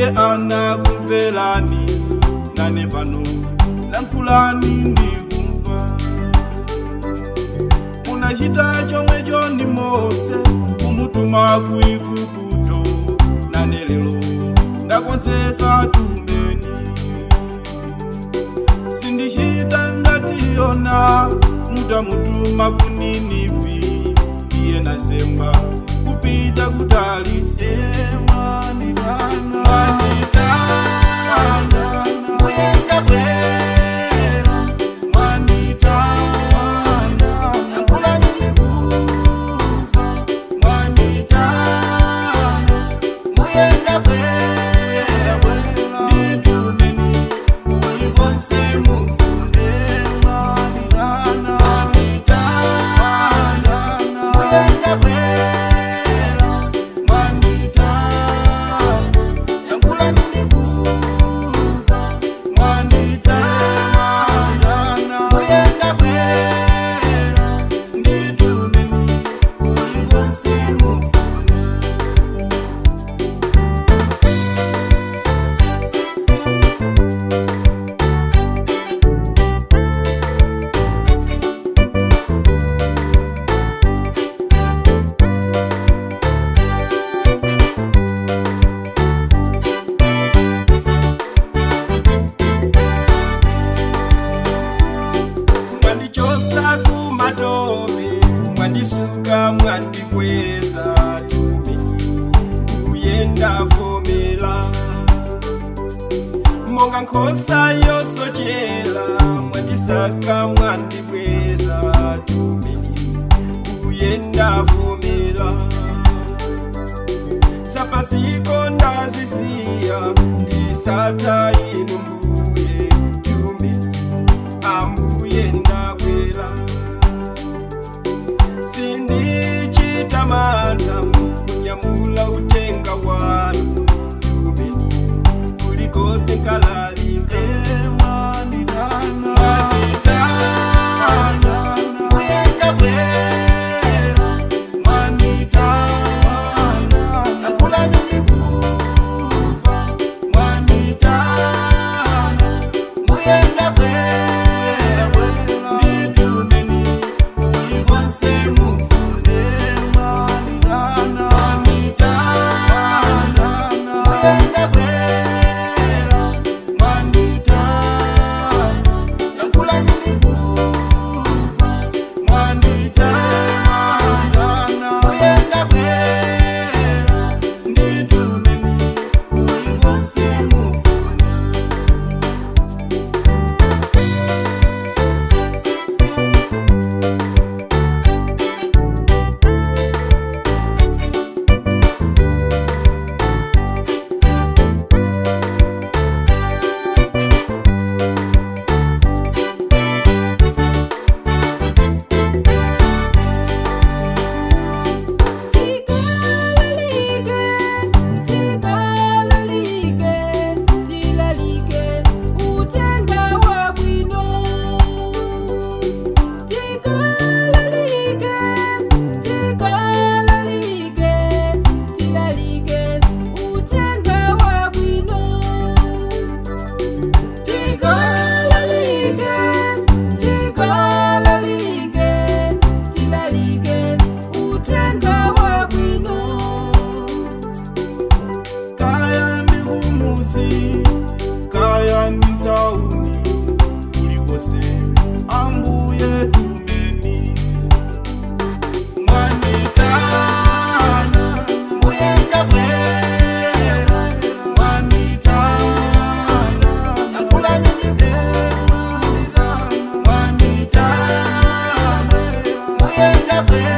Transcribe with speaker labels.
Speaker 1: Iye anakumverani, nane pano lankhulani ndikumva. Munachita chomwecho ndi Mose, kumutuma ku Igupto, nane lero ndakonzeka, tumeni. Sindichita ngati Yona, mutamutuma ku Ninivi, iye nazemba kupita ku Tarisi. Mwanitana, muyenda bwera, mwanitana, yankhulani ndikumva. Mwanitana, muyenda bwera, nditumeni kulikonse mufune. Mwanitana, muyenda bwera, mwanitana, yankhulani ndikumva. Mwanitana, muyenda bwera, nditumeni kulikonse mufune.
Speaker 2: Mwandichosa kumatope, mwandisuka, mwandikweza, tumeni kuyenda vomera. Monga nkhosa yosochera, mwandisaka, mwandibweza, tumeni kuyenda vomera. Zapasiko ndazisiya, ndisata inu mbuye, tumeni ambuye, ndabwera. Sindichita mantha kunyamula utenga wanu, tumeni kulikonse nkalalika.
Speaker 1: Mwanitana, muyenda bwera, mwanitana, yankhulani ndikumva. Mwanitana, muyenda bwera, nditumeni kulikonse mufune. Mwanitana, muyenda bwera, mwanitana, yankhulani ndikumva. Mwanitana, muyenda bwera, nditumeni kulikonse mufune.
Speaker 3: Tikalalike, tikalalike, tilalike utenga wabwino. Tikalalike, tikalalike, tilalike utenga wabwino. Tikalalike, tikalalike, tilalike utenga wabwino.
Speaker 1: Kaya ndi kumuzi, kaya ndi mtauni, kulikonse ambuye tumeni. Mwanitana, muyenda bwera, mwanitana, yankhulani ndikumva. Mwanitana, muyenda bwera.